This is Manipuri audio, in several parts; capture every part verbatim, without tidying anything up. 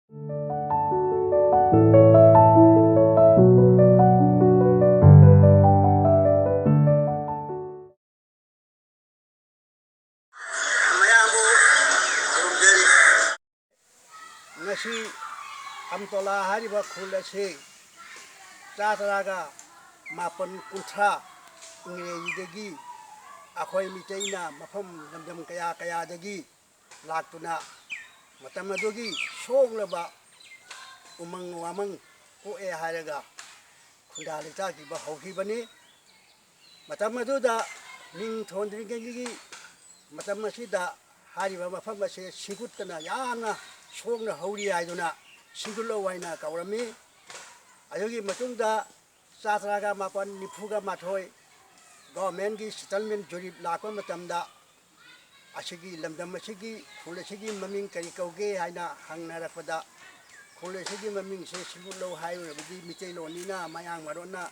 ꯃꯌꯥꯝꯕꯨ ꯈꯨꯔꯨꯝꯖꯔꯤ꯫ ꯉꯁꯤ ꯑꯝꯇꯣꯂꯥ ꯍꯥꯏꯔꯤꯕ ꯈꯨꯜ ꯑꯁꯤ ꯆꯥ ꯇꯔꯥꯒ ꯃꯥꯄꯟ ꯀꯨꯟꯊ꯭ꯔꯥ ꯏꯪꯔꯦꯖꯤꯗꯒꯤ ꯑꯩꯈꯣꯏ ꯃꯤꯇꯩꯅ ꯃꯐꯝ ꯂꯝꯗꯝ ꯀꯌꯥ ꯀꯌꯥꯗꯒꯤ ꯂꯥꯛꯇꯨꯅ ꯃꯇꯝ ꯑꯗꯨꯒꯤ ꯁꯣꯛꯂꯕ ꯎꯃꯪ ꯋꯥꯃꯪ ꯀꯣꯛꯑꯦ ꯍꯥꯏꯔꯒ ꯈꯨꯟꯗꯥ ꯂꯩꯇꯥꯈꯤꯕ ꯍꯧꯈꯤꯕꯅꯤ꯫ ꯃꯇꯝ ꯑꯗꯨꯗ ꯃꯤꯡ ꯊꯣꯟꯗ꯭ꯔꯤꯉꯩꯒꯤ ꯃꯇꯝ ꯑꯁꯤꯗ ꯍꯥꯏꯔꯤꯕ ꯃꯐꯝ ꯑꯁꯤ ꯁꯤꯡꯒꯨꯠꯇꯅ ꯌꯥꯝꯅ ꯁꯣꯛꯅ ꯍꯧꯔꯤ ꯍꯥꯏꯗꯨꯅ ꯁꯤꯡꯒꯨꯠꯂꯧ ꯍꯥꯏꯅ ꯀꯧꯔꯝꯃꯤ꯫ ꯑꯗꯨꯒꯤ ꯃꯇꯨꯡꯗ ꯆꯥ ꯇꯔꯥꯒ ꯃꯥꯄꯟ ꯅꯤꯐꯨꯒ ꯃꯥꯊꯣꯏ ꯒꯣꯔꯃꯦꯟꯒꯤ ꯁꯦꯇꯜꯃꯦꯟ ꯖꯨꯔꯤꯞ ꯂꯥꯛꯄ ꯃꯇꯝꯗ ꯑꯁꯤꯒꯤ ꯂꯝꯗꯝ ꯑꯁꯤꯒꯤ ꯈꯨꯜ ꯑꯁꯤꯒꯤ ꯃꯃꯤꯡ ꯀꯔꯤ ꯀꯧꯒꯦ ꯍꯥꯏꯅ ꯍꯪꯅꯔꯛꯄꯗ, ꯈꯨꯜ ꯑꯁꯤꯒꯤ ꯃꯃꯤꯡꯁꯦ ꯁꯤꯡꯒꯨꯠꯂꯧ ꯍꯥꯏꯔꯨꯔꯕꯗꯤ ꯃꯤꯇꯩꯂꯣꯟꯅꯤꯅ ꯃꯌꯥꯡ ꯃꯔꯣꯟꯅ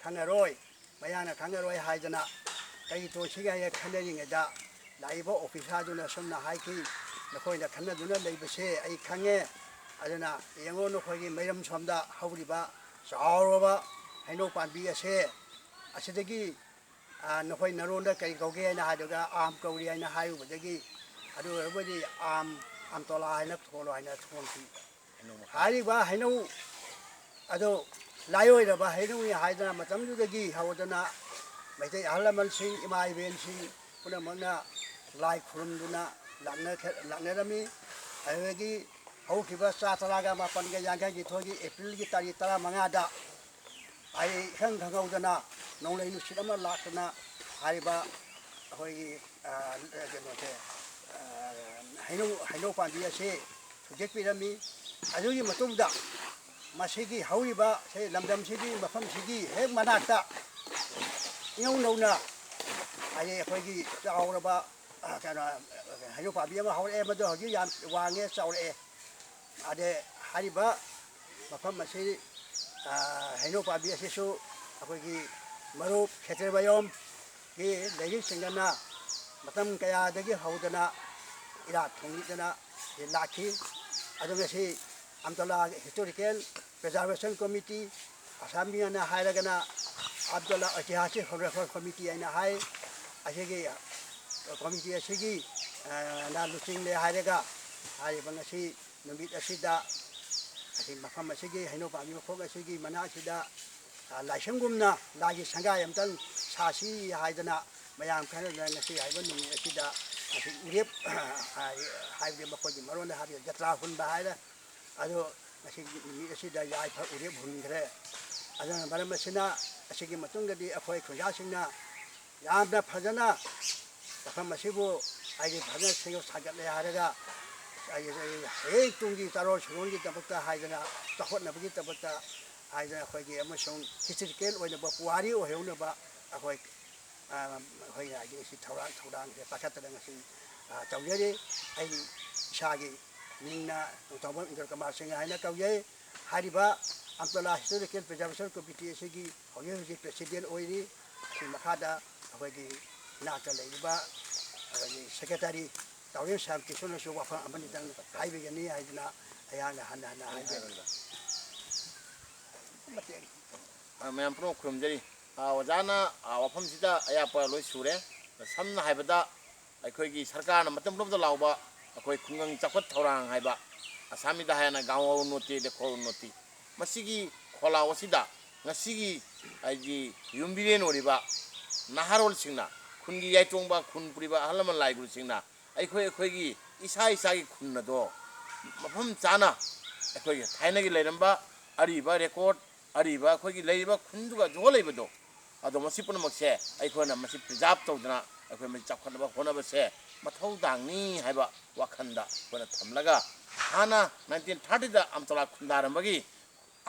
ꯈꯪꯉꯔꯣꯏ, ꯃꯌꯥꯡꯅ ꯈꯪꯉꯔꯣꯏ ꯍꯥꯏꯗꯅ ꯀꯔꯤ ꯇꯧꯁꯤꯒꯦ ꯍꯥꯏꯅ ꯈꯟꯅꯔꯤꯉꯩꯗ ꯂꯥꯛꯏꯕ ꯑꯣꯐꯤꯁꯥꯔꯗꯨꯅ ꯑꯁꯨꯝꯅ ꯍꯥꯏꯈꯤ, "ꯅꯈꯣꯏꯅ ꯈꯟꯅꯗꯨꯅ ꯂꯩꯕꯁꯦ ꯑꯩ ꯈꯪꯉꯦ, ꯑꯗꯨꯅ ꯌꯦꯡꯉꯣ ꯅꯈꯣꯏꯒꯤ ꯃꯩꯔꯝ ꯁꯣꯝꯗ ꯍꯧꯔꯤꯕ ꯆꯥꯎꯔꯕ ꯍꯩꯅꯧ ꯄꯥꯝꯕꯤ ꯑꯁꯦ ꯑꯁꯤꯗꯒꯤ ꯅꯈꯣꯏ ꯅꯔꯣꯟꯗ ꯀꯔꯤ ꯀꯧꯒꯦ?" ꯍꯥꯏꯅ ꯍꯥꯏꯗꯨꯒ "ꯑꯥꯝ ꯀꯧꯔꯤ" ꯍꯥꯏꯅ ꯍꯥꯏꯔꯨꯕꯗꯒꯤ ꯑꯗꯨ ꯑꯣꯏꯔꯕꯗꯤ "ꯑꯥꯝ, ꯑꯝꯇꯣꯂꯥ ꯍꯥꯏꯅ ꯊꯣꯜꯂꯣ" ꯍꯥꯏꯅ ꯊꯣꯟꯈꯤ꯫ ꯍꯥꯏꯔꯤꯕ ꯍꯩꯅꯧ ꯑꯗꯣ ꯂꯥꯏ ꯑꯣꯏꯔꯕ ꯍꯩꯅꯧꯅꯤ ꯍꯥꯏꯗꯅ ꯃꯇꯝꯗꯨꯗꯒꯤ ꯍꯧꯗꯅ ꯃꯩꯇꯩ ꯑꯍꯜ ꯂꯃꯟꯁꯤꯡ, ꯏꯃꯥ ꯏꯕꯦꯟꯁꯤꯡ ꯄꯨꯝꯅꯃꯛꯅ ꯂꯥꯏ ꯈꯨꯔꯨꯝꯗꯨꯅ ꯂꯥꯛꯅꯔꯝꯃꯤ꯫ ꯑꯗꯨꯗꯒꯤ ꯍꯧꯈꯤꯕ ꯆꯥ ꯇꯔꯥꯒ ꯃꯥꯄꯟꯒ ꯌꯥꯡꯈꯩ ꯅꯤꯊꯣꯏꯒꯤ ꯑꯦꯄ꯭ꯔꯤꯜꯒꯤ ꯇꯥꯔꯤꯛ ꯇꯔꯥꯃꯉꯥꯗ ꯑꯩ ꯏꯈꯪ ꯈꯪꯍꯧꯗꯅ ꯅꯣꯡꯂꯩ ꯅꯨꯡꯁꯤꯠ ꯑꯃ ꯂꯥꯛꯇꯅ ꯍꯥꯏꯔꯤꯕ ꯑꯩꯈꯣꯏꯒꯤ ꯀꯩꯅꯣꯁꯦ, ꯍꯩꯅꯧ ꯍꯩꯅꯧ ꯄꯥꯝꯕꯤ ꯑꯁꯤ ꯊꯨꯗꯦꯛꯄꯤꯔꯝꯃꯤ꯫ ꯑꯗꯨꯒꯤ ꯃꯇꯨꯡꯗ ꯃꯁꯤꯒꯤ ꯍꯧꯔꯤꯕ ꯁꯤ ꯂꯝꯗꯝꯁꯤꯒꯤ ꯃꯐꯝꯁꯤꯒꯤ ꯍꯦꯛ ꯃꯅꯥꯛꯇ ꯏꯅꯧ ꯅꯧꯅ ꯍꯥꯏꯗꯤ ꯑꯩꯈꯣꯏꯒꯤ ꯆꯥꯎꯔꯕ ꯀꯩꯅꯣ ꯍꯩꯅꯧ ꯄꯥꯝꯕꯤ ꯑꯃ ꯍꯧꯔꯛꯑꯦ꯫ ꯃꯗꯨ ꯍꯧꯖꯤꯛ ꯌꯥꯝ ꯋꯥꯡꯉꯦ, ꯆꯥꯎꯔꯛꯑꯦ꯫ ꯑꯗꯩ ꯍꯥꯏꯔꯤꯕ ꯃꯐꯝ ꯑꯁꯤ ꯍꯩꯅꯧ ꯄꯥꯝꯕꯤ ꯑꯁꯤꯁꯨ ꯑꯩꯈꯣꯏꯒꯤ ꯃꯔꯨꯞ ꯈꯦꯇ꯭ꯔꯤꯃꯌꯣꯝꯒꯤ ꯂꯩꯔꯤꯛꯁꯤꯡꯗꯅ ꯃꯇꯝ ꯀꯌꯥꯗꯒꯤ ꯍꯧꯗꯅ ꯏꯔꯥꯠ ꯊꯣꯡꯕꯤꯗꯅ ꯂꯥꯛꯈꯤ꯫ ꯑꯗꯨ ꯉꯁꯤ ꯑꯝꯇꯂꯥ ꯍꯤꯁꯇꯣꯔꯤꯀꯦꯜ ꯄ꯭ꯔꯤꯖꯥꯔꯕꯦꯁꯟ ꯀꯣꯃꯤꯇꯤ, ꯑꯁꯥꯝ ꯃꯤꯅ ꯍꯥꯏꯔꯒꯅ ꯑꯝꯇꯂꯥ ꯑꯩꯇꯤꯍꯥꯁꯤꯛ ꯁꯪꯔꯛꯁꯟ ꯀꯣꯃꯤꯇꯤ ꯍꯥꯏꯅ ꯍꯥꯏ꯫ ꯑꯁꯤꯒꯤ ꯀꯣꯃꯤꯇꯤ ꯑꯁꯤꯒꯤ, ꯑ, ꯅ ꯂꯨꯆꯤꯡꯂꯦ ꯍꯥꯏꯔꯒ, ꯍꯥꯏꯔꯤꯕ ꯉꯁꯤ ꯅꯨꯃꯤꯠ ꯑꯁꯤꯗ, ꯑꯁꯤ ꯃꯐꯝ ꯑꯁꯤꯒꯤ ꯍꯩꯅꯧ ꯄꯥꯝꯕꯤ ꯃꯈꯣꯡ ꯑꯁꯤꯒꯤ ꯃꯅꯥꯛ ꯑꯁꯤꯗ, ꯑ, ꯂꯥꯏꯁꯪꯒꯨꯝꯅ ꯂꯥꯏꯒꯤ ꯁꯪꯒꯥꯏ ꯑꯃꯇꯪ ꯁꯥꯁꯤ ꯍꯥꯏꯗꯅ ꯃꯌꯥꯝ ꯈꯔꯅ ꯉꯁꯤ ꯍꯥꯏꯕ ꯅꯨꯃꯤꯠ ꯑꯁꯤꯗ ꯉꯁꯤ ꯎꯔꯦꯞ, ꯍꯥꯏꯕꯗꯤ ꯃꯈꯣꯏꯒꯤ ꯃꯔꯣꯟꯗ ꯍꯥꯏꯕꯗꯤ ꯖꯇ꯭ꯔꯥ ꯍꯨꯟꯕ ꯍꯥꯏꯔꯦ꯫ ꯑꯗꯣ ꯉꯁꯤꯒꯤ ꯅꯨꯃꯤꯠ ꯑꯁꯤꯗ ꯌꯥꯏꯐ ꯎꯔꯦꯞ ꯍꯨꯟꯈ꯭ꯔꯦ꯫ ꯑꯗꯨꯅ ꯃꯔꯝ ꯑꯁꯤꯅ ꯑꯁꯤꯒꯤ ꯃꯇꯨꯡꯗꯗꯤ ꯑꯩꯈꯣꯏ ꯈꯨꯟꯖꯥꯁꯤꯡꯅ ꯌꯥꯝꯅ ꯐꯖꯅ ꯃꯐꯝ ꯑꯁꯤꯕꯨ ꯍꯥꯏꯗꯤ ꯐꯖꯅ ꯁꯦꯝꯒꯠ ꯁꯥꯒꯠꯂꯦ ꯍꯥꯏꯔꯒ, ꯍꯥꯏꯗꯤ ꯍꯌꯦꯡ ꯇꯨꯡꯒꯤ ꯆꯥꯔꯣꯟ ꯁꯨꯔꯣꯟꯒꯤꯗꯃꯛꯇ ꯍꯥꯏꯗꯅ, ꯆꯥꯎꯈꯠꯅꯕꯒꯤꯗꯃꯛꯇ ꯍꯥꯏꯗꯅ ꯑꯩꯈꯣꯏꯒꯤ ꯑꯃꯁꯨꯡ ꯍꯤꯁꯇꯣꯔꯤꯀꯦꯜ ꯑꯣꯏꯅꯕ, ꯄꯨꯋꯥꯔꯤ ꯑꯣꯏꯍꯧꯅꯕ ꯑꯩꯈꯣꯏ, ꯑ, ꯑꯩꯈꯣꯏꯅ ꯍꯥꯏꯗꯤ ꯁꯤ ꯊꯧꯔꯥꯡ, ꯊꯧꯔꯥꯡꯁꯦ ꯄꯥꯏꯈꯠꯇꯅ ꯉꯁꯤ, ꯑ, ꯇꯧꯖꯔꯤ꯫ ꯑꯩ ꯏꯁꯥꯒꯤ ꯃꯤꯡꯅ ꯅꯣꯡꯊꯣꯝꯕꯝ ꯏꯟꯗ꯭ꯔ ꯀꯨꯃꯥꯔ ꯁꯤꯡ ꯍꯥꯏꯅ ꯀꯧꯖꯩ꯫ ꯍꯥꯏꯔꯤꯕ ꯑꯝꯇꯂꯥ ꯍꯤꯁꯇꯣꯔꯤꯀꯦꯜ ꯄ꯭ꯔꯤꯖꯥꯔꯕꯦꯁꯟ ꯀꯣꯃꯤꯇꯤ ꯑꯁꯤꯒꯤ ꯍꯧꯖꯤꯛ ꯍꯧꯖꯤꯛ ꯄ꯭ꯔꯦꯁꯤꯗꯦꯟ ꯑꯣꯏꯔꯤ꯫ ꯑꯁꯤ ꯃꯈꯥꯗ ꯑꯩꯈꯣꯏꯒꯤ ꯏꯅꯥꯛꯇ ꯂꯩꯔꯤꯕ ꯑꯩꯈꯣꯏꯒꯤ ꯁꯦꯀ꯭ꯔꯦꯇꯔꯤ ꯇꯥꯎꯔꯦꯝ ꯁ꯭ꯌꯥꯝ ꯀꯤꯁꯣꯟꯅꯁꯨ ꯋꯥꯐꯝ ꯑꯃꯅꯤꯗꯪ ꯍꯥꯏꯕꯤꯒꯅꯤ ꯍꯥꯏꯗꯅ ꯑꯩꯍꯥꯛꯅ ꯍꯟꯅ ꯍꯟꯅ ꯍꯥꯏꯖꯔꯤ꯫ ꯃꯇꯦꯡ꯫ ꯑ, ꯃꯌꯥꯝ ꯄꯨꯝꯅꯃꯛ ꯈꯨꯔꯨꯝꯖꯔꯤ꯫ ꯑ, ꯑꯣꯖꯥꯅ, ꯑ, ꯋꯥꯐꯝꯁꯤꯗ ꯑꯌꯥꯛꯄ ꯂꯣꯏ ꯁꯨꯔꯦ꯫ ꯁꯝꯅ ꯍꯥꯏꯕꯗ, ꯑꯩꯈꯣꯏꯒꯤ ꯁꯔꯀꯥꯔꯅ ꯃꯇꯝ ꯄꯨꯝꯅꯃꯛꯇ ꯂꯥꯎꯕ ꯑꯩꯈꯣꯏ ꯈꯨꯡꯒꯪ ꯆꯥꯎꯈꯠ ꯊꯧꯔꯥꯡ ꯍꯥꯏꯕ, ꯑꯁꯥꯃꯤꯗ ꯍꯥꯏꯔꯒꯅ ꯒꯥꯎ ꯎꯟꯅꯣꯇꯤ, ꯂꯩꯀꯣꯜ ꯎꯟꯅꯣꯇꯤ, ꯃꯁꯤꯒꯤ ꯈꯣꯜꯂꯥꯎ ꯑꯁꯤꯗ ꯉꯁꯤꯒꯤ ꯍꯥꯏꯗꯤ ꯌꯨꯝꯕꯤꯔꯦꯟ ꯑꯣꯏꯔꯤꯕ ꯅꯍꯥꯔꯣꯜꯁꯤꯡꯅ, ꯈꯨꯟꯒꯤ ꯌꯥꯏꯇꯣꯡꯕ, ꯈꯨꯟ ꯄꯨꯔꯤꯕ ꯑꯍꯜ ꯂꯃꯟ ꯂꯥꯏ ꯒꯨꯔꯨꯁꯤꯡꯅ ꯑꯩꯈꯣꯏ ꯑꯩꯈꯣꯏꯒꯤ ꯏꯁꯥ ꯏꯁꯥꯒꯤ ꯈꯨꯟ ꯑꯗꯣ ꯃꯐꯝ ꯆꯥꯅ ꯑꯩꯈꯣꯏꯒꯤ ꯊꯥꯏꯅꯒꯤ ꯂꯩꯔꯝꯕ ꯑꯔꯤꯕ ꯔꯦꯀꯣꯔꯠ, ꯑꯔꯤꯕ ꯑꯩꯈꯣꯏꯒꯤ ꯂꯩꯔꯤꯕ ꯈꯨꯟꯗꯨꯒ ꯖꯣ ꯂꯩꯕꯗꯣ, ꯑꯗꯣ ꯃꯁꯤ ꯄꯨꯝꯅꯃꯛꯁꯦ ꯑꯩꯈꯣꯏꯅ ꯃꯁꯤ ꯄ꯭ꯔꯤꯖꯥꯕ ꯇꯧꯗꯅ ꯑꯩꯈꯣꯏ ꯃꯁꯤ ꯆꯥꯎꯈꯠꯅꯕ ꯍꯣꯠꯅꯕꯁꯦ ꯃꯊꯧ ꯇꯥꯡꯅꯤ ꯍꯥꯏꯕ ꯋꯥꯈꯜꯗ ꯑꯩꯈꯣꯏꯅ ꯊꯝꯂꯒ, ꯍꯥꯟꯅ ꯅꯥꯏꯟꯇꯤꯟ ꯊꯥꯔꯇꯤꯗ ꯑꯝꯇꯂꯥ ꯈꯨꯟꯗꯥꯔꯝꯕꯒꯤ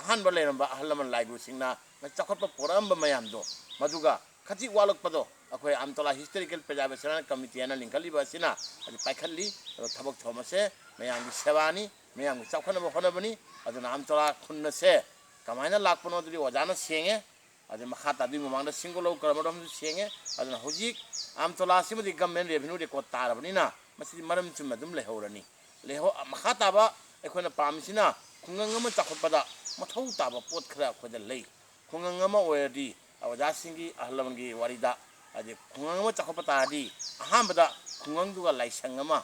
ꯑꯍꯥꯟꯕ ꯂꯩꯔꯝꯕ ꯑꯍꯜ ꯂꯃꯟ ꯂꯥꯏꯒꯨꯁꯤꯡꯅ ꯆꯥꯎꯈꯠꯄ ꯄꯣꯔꯛꯑꯝꯕ ꯃꯌꯥꯝꯗꯣ, ꯃꯗꯨꯒ ꯈꯖꯤꯛ ꯋꯥꯠꯂꯛꯄꯗꯣ ꯑꯩꯈꯣꯏ ꯑꯝꯇꯂꯥ ꯍꯤꯁꯇꯣꯔꯤꯀꯦꯜ ꯄ꯭ꯔꯤꯖꯥꯔꯕꯦꯁꯟ ꯀꯃꯤꯇꯤ ꯍꯥꯏꯅ ꯂꯤꯡꯈꯠꯂꯤꯕ ꯑꯁꯤꯅ ꯍꯧꯖꯤꯛ ꯄꯥꯏꯈꯠꯂꯤ꯫ ꯑꯗꯣ ꯊꯕꯛ ꯊꯧꯔꯝ ꯑꯁꯦ ꯃꯌꯥꯝꯒꯤ ꯁꯦꯕꯥꯅꯤ, ꯃꯌꯥꯝꯒꯤ ꯆꯥꯎꯈꯠꯅꯕ ꯍꯣꯠꯅꯕꯅꯤ꯫ ꯑꯗꯨꯅ ꯑꯝꯇꯂꯥ ꯈꯨꯟ ꯑꯁꯦ ꯀꯃꯥꯏꯅ ꯂꯥꯛꯄꯅꯣ ꯑꯗꯨꯗꯤ ꯑꯣꯖꯥꯅ ꯁꯦꯡꯉꯦ꯫ ꯑꯗꯨ ꯃꯈꯥ ꯇꯥꯕꯗꯨꯒꯤ ꯃꯃꯥꯡꯗ ꯁꯤꯡꯒꯣꯂꯧ ꯀꯔꯝꯕꯔꯣꯝꯁꯨ ꯁꯦꯡꯉꯦ꯫ ꯑꯗꯨꯅ ꯍꯧꯖꯤꯛ ꯑꯝꯇꯣꯂꯥ ꯑꯁꯤꯃꯗꯤ ꯒꯃꯦꯟ ꯔꯦꯚꯤꯅ꯭ꯌꯨ ꯔꯦꯀꯣꯔꯠ ꯇꯥꯔꯕꯅꯤꯅ ꯃꯁꯤꯗꯤ ꯃꯔꯝ ꯆꯨꯝꯅ ꯑꯗꯨꯝ ꯂꯩꯍꯧꯔꯅꯤ꯫ ꯂꯩꯍꯧ-, ꯃꯈꯥ ꯇꯥꯕ ꯑꯩꯈꯣꯏꯅ ꯄꯥꯝꯃꯤꯁꯤꯅ ꯈꯨꯡꯒꯪ ꯑꯃ ꯆꯥꯎꯈꯠꯄꯗ ꯃꯊꯧ ꯇꯥꯕ ꯄꯣꯠ ꯈꯔ ꯑꯩꯈꯣꯏꯗ ꯂꯩ꯫ ꯈꯨꯡꯒꯪ ꯑꯃ ꯑꯣꯏꯔꯗꯤ ꯑꯣꯖꯥꯁꯤꯡꯒꯤ, ꯑꯍꯜ ꯂꯃꯟꯒꯤ ꯋꯥꯔꯤꯗ, ꯍꯥꯏꯗꯤ ꯈꯨꯡꯒꯪ ꯑꯃ ꯆꯥꯎꯈꯠꯄ ꯇꯥꯔꯗꯤ ꯑꯍꯥꯟꯕꯗ ꯈꯨꯡꯒꯪꯗꯨꯒ ꯂꯥꯏꯁꯪ ꯑꯃ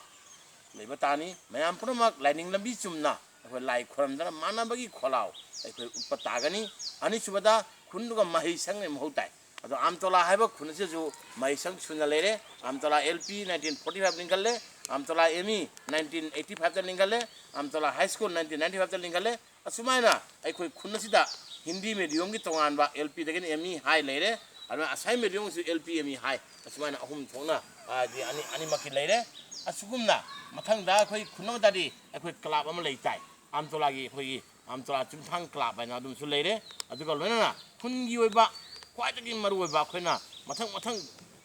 ꯂꯩꯕ ꯇꯥꯅꯤ꯫ ꯃꯌꯥꯝ ꯄꯨꯝꯅꯃꯛ ꯂꯥꯏꯅꯤꯡ ꯂꯝꯕꯤ ꯆꯨꯝꯅ ꯑꯩꯈꯣꯏ ꯂꯥꯏ ꯈꯣꯏꯔꯝꯗꯅ ꯃꯥꯟꯅꯕꯒꯤ ꯈꯣꯜꯂꯥꯎ ꯑꯩꯈꯣꯏ ꯎꯠꯄ ꯇꯥꯒꯅꯤ꯫ ꯑꯅꯤꯁꯨꯕꯗ ꯈꯨꯟꯗꯨꯒ ꯃꯍꯩ ꯁꯪ ꯂꯩꯕ ꯃꯊꯧ ꯇꯥꯏ꯫ ꯑꯗꯣ ꯑꯝꯇꯣꯂꯥ ꯍꯥꯏꯕ ꯈꯨꯟ ꯑꯁꯤꯁꯨ ꯃꯍꯩꯁꯪ ꯁꯨꯅ ꯂꯩꯔꯦ꯫ ꯑꯝꯇꯣꯂꯥ L P nineteen forty five ꯂꯤꯡꯈꯠꯂꯦ, ꯑꯝꯇꯣꯂꯥ M E nineteen eighty five ꯇ ꯂꯤꯡꯈꯠꯂꯦ, ꯑꯝꯇꯣꯂꯥ High School nineteen ninety five ꯇ ꯂꯤꯡꯈꯠꯂꯦ꯫ ꯑꯁꯨꯃꯥꯏꯅ ꯑꯩꯈꯣꯏ ꯈꯨꯟ ꯑꯁꯤꯗ ꯍꯤꯟꯗꯤ medium ꯒꯤ ꯇꯣꯉꯥꯟꯕ L P ꯗꯒꯤꯅ M E high ꯂꯩꯔꯦ, ꯑꯗꯨꯅ ꯑꯁꯥꯏ medium ꯒꯤꯁꯨ L P M E high, ꯑꯁꯨꯃꯥꯏꯅ ꯑꯍꯨꯝ ꯊꯣꯛꯅ, ꯍꯥꯏꯗꯤ ꯑꯅꯤ, ꯑꯅꯤꯃꯛꯀꯤ ꯂꯩꯔꯦ꯫ ꯑꯁꯤꯒꯨꯝꯅ ꯃꯊꯪꯗ ꯑꯩꯈꯣꯏ ꯈꯨꯟ ꯑꯃꯗꯗꯤ ꯑꯩꯈꯣꯏ club ꯑꯃ ꯂꯩ ꯇꯥꯏ, ꯑꯝꯇꯣꯂꯥꯒꯤ ꯑꯩꯈꯣꯏꯒꯤ ꯑꯝꯇꯣꯂꯥ ꯆꯨꯝꯊꯥꯡ club ꯍꯥꯏꯅ ꯑꯗꯨꯝꯁꯨ ꯂꯩꯔꯦ꯫ ꯑꯗꯨꯒ ꯂꯣꯏꯅꯅ ꯈꯨꯟꯒꯤ ꯑꯣꯏꯕ ꯈ꯭ꯋꯥꯏꯗꯒꯤ ꯃꯔꯨꯑꯣꯏꯕ ꯑꯩꯈꯣꯏꯅ ꯃꯊꯪ ꯃꯊꯪ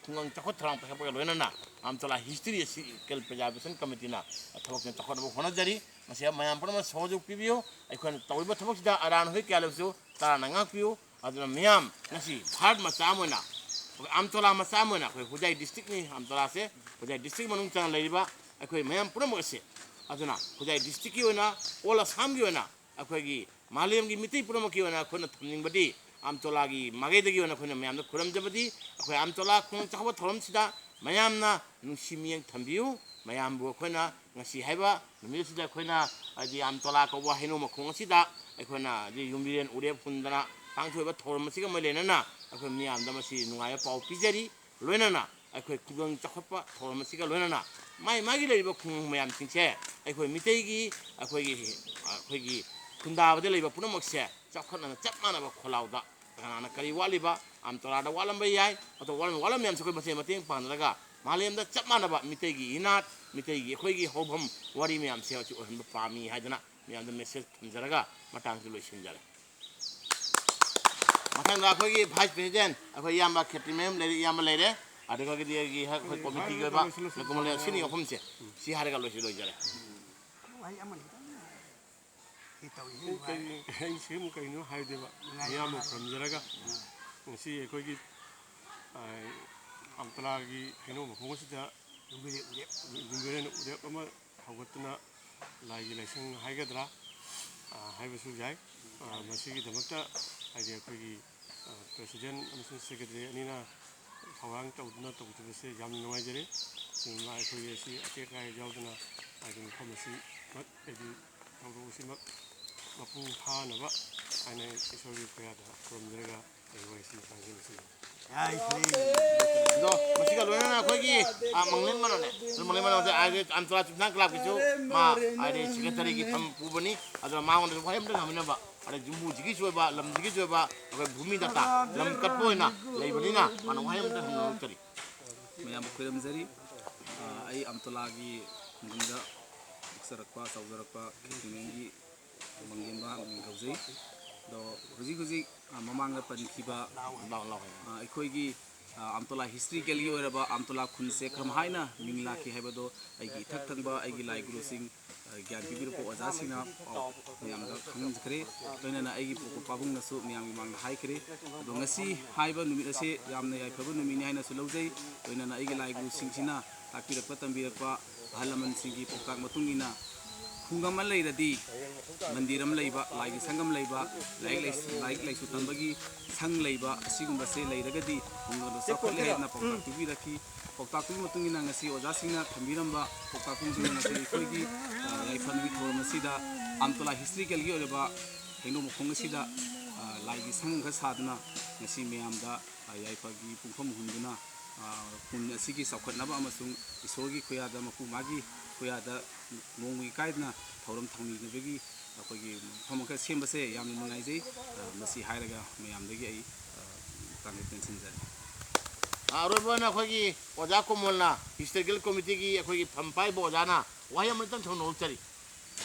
ꯈꯨꯡꯒꯪ ꯆꯥꯎꯈꯠ ꯊꯧꯔꯥꯡ ꯄꯥꯏꯈꯠꯄꯒ ꯂꯣꯏꯅꯅ ꯑꯝꯇꯣꯂꯥ history ꯑꯁꯤ ꯀꯜ preservation committee ꯅ ꯊꯕꯛꯁꯤꯡ ꯆꯥꯎꯈꯠꯅꯕ ꯍꯣꯠꯅꯖꯔꯤ꯫ ꯃꯁꯤꯗ ꯃꯌꯥꯝ ꯄꯨꯝꯅꯃꯛ ꯁꯍꯌꯣꯒ ꯄꯤꯕꯤꯌꯨ꯫ ꯑꯩꯈꯣꯏꯅ ꯇꯧꯔꯤꯕ ꯊꯕꯛꯁꯤꯗ ꯑꯔꯥꯟ ꯑꯍꯣꯏ ꯀꯌꯥ ꯂꯩꯕꯁꯨ ꯇꯔꯥꯅ ꯉꯥꯛꯄꯤꯌꯨ꯫ ꯑꯗꯨꯅ ꯃꯤꯌꯥꯝ ꯉꯁꯤ ꯚꯥꯔꯠ ꯃꯆꯥ ꯑꯃ ꯑꯣꯏꯅ, ꯑꯩꯈꯣꯏ ꯑꯝꯇꯣꯂꯥ ꯃꯆꯥ ꯑꯃ ꯑꯣꯏꯅ, ꯑꯩꯈꯣꯏ ꯍꯣꯖꯥꯏ district ꯅꯤ, ꯑꯝꯇꯣꯂꯥꯁꯦ ꯍꯣꯖꯥꯏ district ꯃꯅꯨꯡ ꯆꯟꯅ ꯂꯩꯔꯤꯕ ꯑꯩꯈꯣꯏ ꯃꯌꯥꯝ ꯄꯨꯝꯅꯃꯛ ꯑꯁꯦ, ꯑꯗꯨꯅ ꯍꯣꯖꯥꯏ district ꯀꯤ ꯑꯣꯏꯅ, all ꯑꯁꯥꯝꯒꯤ ꯑꯣꯏꯅ, ꯑꯩꯈꯣꯏꯒꯤ ꯃꯥꯂꯦꯝꯒꯤ ꯃꯤꯇꯩ ꯄꯨꯝꯅꯃꯛꯀꯤ ꯑꯣꯏꯅ ꯑꯩꯈꯣꯏꯅ ꯊꯝꯅꯤꯡꯕꯗꯤ ꯑꯝꯇꯣꯂꯥꯒꯤ ꯃꯥꯏꯀꯩꯗꯒꯤ ꯑꯣꯏꯅ ꯑꯩꯈꯣꯏꯅ ꯃꯌꯥꯝꯗ ꯈꯨꯔꯨꯝꯖꯕꯗꯤ, ꯑꯩꯈꯣꯏ ꯑꯝꯇꯣꯂꯥ ꯈꯨꯡꯒꯪ ꯆꯥꯎꯈꯠꯄ ꯊꯧꯔꯝꯁꯤꯗ ꯃꯌꯥꯝꯅ ꯅꯨꯡꯁꯤ ꯃꯤꯠꯌꯦꯡ ꯊꯝꯕꯤꯌꯨ꯫ ꯃꯌꯥꯝꯕꯨ ꯑꯩꯈꯣꯏꯅ ꯉꯁꯤ ꯍꯥꯏꯕ ꯅꯨꯃꯤꯠ ꯑꯁꯤꯗ ꯑꯩꯈꯣꯏꯅ, ꯍꯥꯏꯗꯤ, ꯑꯝꯇꯣꯂꯥ ꯀꯧꯕ ꯍꯩꯅꯧ ꯃꯈꯣꯡ ꯑꯁꯤꯗ ꯑꯩꯈꯣꯏꯅ, ꯍꯥꯏꯗꯤ, ꯌꯨꯝꯕꯤꯔꯦꯟ ꯎꯔꯦꯞ ꯍꯨꯟꯗꯅ ꯄꯥꯡꯊꯣꯛꯏꯕ ꯊꯧꯔꯝ ꯑꯁꯤꯒ ꯃꯔꯤ ꯂꯩꯅꯅ ꯑꯩꯈꯣꯏ ꯃꯤꯌꯥꯝꯗ ꯃꯁꯤ ꯅꯨꯡꯉꯥꯏꯕ ꯄꯥꯎ ꯄꯤꯖꯔꯤ꯫ ꯂꯣꯏꯅꯅ ꯑꯩꯈꯣꯏ ꯈꯨꯡꯒꯪ ꯆꯥꯎꯈꯠꯄ ꯊꯧꯔꯝ ꯑꯁꯤꯒ ꯂꯣꯏꯅꯅ ꯃꯥꯏ ꯃꯥꯒꯤ ꯂꯩꯔꯤꯕ ꯈꯨꯡꯒꯪ ꯃꯌꯥꯝꯁꯤꯡꯁꯦ ꯑꯩꯈꯣꯏ ꯃꯤꯇꯩꯒꯤ, ꯑꯩꯈꯣꯏꯒꯤ, ꯑꯩꯈꯣꯏꯒꯤ ꯈꯨꯟꯗꯥꯕꯗ ꯂꯩꯕ ꯄꯨꯝꯅꯃꯛꯁꯦ ꯆꯥꯎꯈꯠꯅꯅ ꯆꯞ ꯃꯥꯟꯅꯕ ꯈꯣꯜꯂꯥꯎꯗ ꯀꯅꯥꯅ ꯀꯔꯤ ꯋꯥꯠꯂꯤꯕ, ꯑꯝꯇꯣꯂꯥꯗ ꯋꯥꯠꯂꯝꯕ ꯌꯥꯏ, ꯑꯗꯣ ꯋꯥꯠꯂꯝꯕ, ꯋꯥꯠꯂꯝꯕ ꯃꯌꯥꯝꯁꯦ ꯑꯩꯈꯣꯏ ꯃꯁꯦꯟ ꯃꯇꯦꯡ ꯄꯥꯡꯅꯔꯒ ꯃꯥꯂꯦꯝꯗ ꯆꯞ ꯃꯥꯟꯅꯕ ꯃꯤꯇꯩꯒꯤ ꯏꯅꯥꯠ, ꯃꯤꯇꯩꯒꯤ ꯑꯩꯈꯣꯏꯒꯤ ꯍꯧꯐꯝ ꯋꯥꯔꯤ ꯃꯌꯥꯝꯁꯦ ꯍꯧꯖꯤꯛ ꯑꯣꯏꯍꯟꯕ ꯄꯥꯝꯃꯤ ꯍꯥꯏꯗꯅ ꯃꯌꯥꯝꯗ message ꯊꯝꯖꯔꯒ ꯃꯇꯥꯡꯁꯤ ꯂꯣꯏꯁꯤꯟꯖꯔꯦ꯫ ꯃꯊꯪꯗ ꯑꯩꯈꯣꯏꯒꯤ vice president, ꯑꯩꯈꯣꯏ ꯏꯌꯥꯝꯕ ꯈꯦꯇ꯭ꯔꯤꯃꯌꯨꯝ ꯂꯩꯔꯦ, ꯏꯌꯥꯝꯕ ꯂꯩꯔꯦ, ꯑꯗꯨꯒ ꯑꯩꯈꯣꯏ committee ꯒꯤ ꯑꯣꯏꯕ ꯅꯀꯨꯃꯂꯦ ꯁꯤꯅꯤ ꯃꯐꯝꯁꯦ, ꯁꯤ ꯍꯥꯏꯔꯒ ꯂꯣꯏꯁꯤ-, ꯂꯣꯏꯖꯔꯦ꯫ ꯋꯥꯍꯩ ꯑꯃꯅꯤꯗꯪ꯫ ꯁꯤ ꯇꯧꯔꯤꯁꯤ ꯑꯩ ꯅꯨꯡꯉꯥꯏꯔꯦ꯫ ꯀꯔꯤ, ꯑꯩ ꯁꯤꯒꯨꯝꯕ ꯀꯩꯅꯣ ꯍꯥꯏꯗꯦꯕ, ꯅꯨꯡꯉꯥꯏꯔꯦ, ꯃꯤꯌꯥꯝꯕꯨ ꯅꯨꯡꯉꯥꯏꯔꯦ꯫ ꯈꯨꯔꯨꯝꯖꯔꯒ, ꯉꯁꯤ ꯑꯩꯈꯣꯏꯒꯤ, ꯑ, ꯑꯝꯇꯂꯥꯒꯤ ꯍꯩꯅꯧ ꯃꯈꯣꯡ ꯑꯁꯤꯗ ꯌꯨꯝꯕꯤꯔꯦꯟ ꯎꯔꯦꯞ꯫ ꯌꯨꯝꯕꯤꯔꯦꯟ ꯎꯔꯦꯞ ꯑꯃ ꯍꯧꯒꯠꯇꯨꯅ, ꯂꯥꯏꯒꯤ ꯂꯥꯏꯁꯪ ꯍꯥꯏꯒꯗ꯭ꯔꯥ, ꯍꯥꯏꯕꯁꯨ ꯌꯥꯏ꯫ ꯃꯁꯤꯒꯤꯗꯃꯛꯇ ꯍꯥꯏꯗꯤ ꯑꯩꯈꯣꯏꯒꯤ ꯄ꯭ꯔꯦꯁꯤꯗꯦꯟ ꯑꯃꯁꯨꯡ ꯁꯦꯀ꯭ꯔꯦꯇꯔꯤ ꯑꯅꯤꯅ ꯊꯧꯔꯥꯡ ꯇꯧꯗꯨꯅ ꯇꯧꯖꯕꯁꯦ ꯌꯥꯝꯅ ꯅꯨꯡꯉꯥꯏꯖꯔꯦ꯫ ꯑꯁꯤꯒꯨꯝꯕ ꯑꯩꯈꯣꯏꯒꯤ ꯑꯁꯤ ꯑꯇꯦꯛ ꯑꯀꯥꯏ ꯌꯥꯎꯗꯅ ꯍꯥꯏꯗꯤ ꯃꯐꯝ ꯑꯁꯤꯃꯛ ꯍꯥꯏꯗꯤ ꯊꯧꯔꯝ ꯑꯁꯤꯃꯛ ꯃꯄꯨꯡ ꯐꯥꯅꯕ ꯍꯥꯏꯅ ꯏꯁꯣꯔꯒꯤ ꯈꯨꯌꯥꯗ ꯈꯨꯔꯨꯝꯖꯔꯒ ꯑꯩ ꯋꯥꯔꯤꯁꯤ ꯃꯇꯥꯡꯁꯤꯗ ꯂꯣꯏꯁꯤꯟꯖꯔꯦ꯫ ꯑꯗꯣ ꯃꯁꯤꯒ ꯂꯣꯏꯅꯅ ꯑꯩꯈꯣꯏꯒꯤ ꯃꯪꯂꯦꯟ ꯃꯅꯣꯅꯦ, ꯃꯪꯂꯦꯟ ꯃꯅꯣꯁꯦ ꯍꯥꯏꯗꯤ ꯑꯝꯇꯣꯂꯥ ꯆꯨꯝꯊꯥꯡ ꯀ꯭ꯂꯕꯀꯤꯁꯨ ꯃꯥ ꯍꯥꯏꯗꯤ ꯁꯦꯀ꯭ꯔꯦꯇꯔꯤꯒꯤ ꯐꯝ ꯄꯨꯕꯅꯤ꯫ ꯑꯗꯨꯅ ꯃꯉꯣꯟꯗꯁꯨ ꯋꯥꯍꯩ ꯑꯝꯇ ꯊꯝꯕꯤꯅꯕ, ꯑꯗꯩ ꯌꯨꯝꯕꯨꯁꯤꯒꯤꯁꯨ ꯑꯣꯏꯕ, ꯂꯝꯁꯤꯒꯤꯁꯨ ꯑꯣꯏꯕ ꯑꯩꯈꯣꯏ ꯚꯨꯃꯤ ꯗꯥꯇꯥ, ꯂꯝ ꯀꯠꯄ ꯑꯣꯏꯅ ꯂꯩꯕꯅꯤꯅ ꯃꯥꯅ ꯋꯥꯍꯩ ꯑꯝꯇ ꯊꯝꯕꯤꯔꯛꯇꯔꯤ꯫ ꯃꯌꯥꯝꯕꯨ ꯈꯣꯏꯔꯝꯖꯔꯤ꯫ ꯑ, ꯑꯩ ꯑꯝꯇꯣꯂꯥꯒꯤ ꯈꯨꯡꯒꯪꯗ ꯄꯣꯛꯆꯔꯛꯄ, ꯆꯥꯎꯖꯔꯛꯄ ꯈꯦꯇ꯭ꯔꯤꯃꯌꯨꯝꯒꯤ ꯃꯪꯂꯦꯝꯕ ꯃꯤꯡ ꯀꯧꯖꯩ꯫ ꯑꯗꯣ ꯍꯧꯖꯤꯛ ꯍꯧꯖꯤꯛ, ꯑ, ꯃꯃꯥꯡꯗ ꯄꯟꯈꯤꯕ, ꯂꯥꯎ, ꯂꯥꯎ꯫ ꯑ, ꯑꯩꯈꯣꯏꯒꯤ, ꯑ, ꯑꯝꯇꯣꯂꯥ ꯍꯤꯁꯇ꯭ꯔꯤꯀꯦꯜꯒꯤ ꯑꯣꯏꯔꯕ ꯑꯝꯇꯣꯂꯥ ꯈꯨꯟꯁꯦ ꯀꯔꯝ ꯍꯥꯏꯅ ꯃꯤꯡ ꯂꯥꯛꯈꯤ ꯍꯥꯏꯕꯗꯣ ꯑꯩꯒꯤ ꯏꯊꯛ ꯊꯪꯕ ꯑꯩꯒꯤ ꯂꯥꯏ ꯒꯨꯔꯨꯁꯤꯡ, ꯑ, ꯒ꯭ꯌꯥꯟ ꯄꯤꯕꯤꯔꯛꯄ ꯑꯣꯖꯥꯁꯤꯡꯅ ꯄꯥꯎ ꯃꯌꯥꯝꯗ ꯈꯪꯍꯟꯈ꯭ꯔꯦ꯫ ꯂꯣꯏꯅꯅ ꯑꯩꯒꯤ ꯄꯣꯛꯄ ꯄꯥꯕꯨꯡꯅꯁꯨ ꯃꯌꯥꯝꯒꯤ ꯃꯥꯡꯗ ꯍꯥꯏꯈ꯭ꯔꯦ꯫ ꯑꯗꯣ ꯉꯁꯤ ꯍꯥꯏꯕ ꯅꯨꯃꯤꯠ ꯑꯁꯤ ꯌꯥꯝꯅ ꯌꯥꯏꯐꯕ ꯅꯨꯃꯤꯠꯅꯤ ꯍꯥꯏꯅꯁꯨ ꯂꯧꯖꯩ꯫ ꯂꯣꯏꯅꯅ ꯑꯩꯒꯤ ꯂꯥꯏ ꯒꯨꯔꯨꯁꯤꯡꯁꯤꯅ ꯇꯥꯛꯄꯤꯔꯛꯄ ꯇꯝꯕꯤꯔꯛꯄ ꯑꯍꯜ ꯂꯃꯟꯁꯤꯡꯒꯤ ꯄꯥꯎꯇꯥꯛ ꯃꯇꯨꯡ ꯏꯟꯅ ꯈꯨꯡꯒꯪ ꯑꯃ ꯂꯩꯔꯗꯤ ꯃꯟꯗꯤꯔ ꯑꯃ ꯂꯩꯕ, ꯂꯥꯏꯒꯤ ꯁꯪ ꯑꯃ ꯂꯩꯕ, ꯂꯥꯏꯔꯤꯛ ꯂꯥꯏꯁ-, ꯂꯥꯏꯔꯤꯛ ꯂꯥꯏꯁꯨ ꯇꯝꯕꯒꯤ ꯁꯪ ꯂꯩꯕ, ꯑꯁꯤꯒꯨꯝꯕꯁꯦ ꯂꯩꯔꯒꯗꯤ ꯈꯨꯡꯒꯪꯗꯣ ꯆꯥꯎꯈꯠꯂꯦ ꯍꯥꯏꯗꯅ ꯄꯥꯎꯇꯥꯛ ꯄꯤꯕꯤꯔꯛꯈꯤ꯫ ꯄꯥꯎꯇꯥꯛꯇꯨꯒꯤ ꯃꯇꯨꯡ ꯏꯟꯅ ꯉꯁꯤ ꯑꯣꯖꯥꯁꯤꯡꯅ ꯊꯝꯕꯤꯔꯝꯕ ꯄꯥꯎꯇꯥꯛꯁꯤꯡꯁꯤꯅ ꯉꯁꯤ ꯑꯩꯈꯣꯏꯒꯤ, ꯑ, ꯌꯥꯏꯐ ꯅꯨꯃꯤꯠ ꯊꯧꯔꯝ ꯑꯁꯤꯗ ꯑꯝꯇꯣꯂꯥ ꯍꯤꯁꯇ꯭ꯔꯤꯀꯦꯜꯒꯤ ꯑꯣꯏꯔꯕ ꯍꯩꯅꯧ ꯃꯈꯣꯡ ꯑꯁꯤꯗ, ꯑ, ꯂꯥꯏꯒꯤ ꯁꯪ ꯑꯃꯈꯛ ꯁꯥꯗꯨꯅ ꯉꯁꯤ ꯃꯌꯥꯝꯗ, ꯑ, ꯌꯥꯏꯐꯒꯤ ꯄꯨꯡꯐꯝ ꯍꯨꯟꯗꯨꯅ, ꯑ, ꯈꯨꯟ ꯑꯁꯤꯒꯤ ꯆꯥꯎꯈꯠꯅꯕ ꯑꯃꯁꯨꯡ ꯏꯁꯣꯔꯒꯤ ꯈꯨꯌꯥꯗ ꯃꯄꯨ ꯃꯥꯒꯤ ꯈꯨꯌꯥꯗ ꯅꯣꯡꯃꯒꯤ ꯀꯥꯏꯗꯅ ꯊꯧꯔꯝ ꯊꯧꯅꯤꯅꯕꯒꯤ ꯑꯩꯈꯣꯏꯒꯤ ꯃꯐꯝ ꯑꯃꯈꯛ ꯁꯦꯝꯕꯁꯦ ꯌꯥꯝꯅ ꯅꯨꯡꯉꯥꯏꯖꯩ꯫ ꯑ, ꯃꯁꯤ ꯍꯥꯏꯔꯒ ꯃꯌꯥꯝꯗꯒꯤ ꯑꯩ, ꯑ, ꯃꯇꯥꯡꯗ ꯇꯦꯟꯁꯤꯟꯖꯔꯤ꯫ ꯑ, ꯑꯔꯣꯏꯕ ꯑꯣꯏꯅ ꯑꯩꯈꯣꯏꯒꯤ ꯑꯣꯖꯥ ꯀꯣꯃꯣꯜꯅ ꯍꯤꯁꯇꯣꯔꯤꯀꯦꯜ ꯀꯣꯃꯤꯇꯤꯒꯤ ꯑꯩꯈꯣꯏꯒꯤ ꯐꯝ ꯄꯥꯏꯕ ꯑꯣꯖꯥꯅ ꯋꯥꯍꯩ ꯑꯃꯇꯪ ꯊꯝꯅꯧꯖꯔꯤ꯫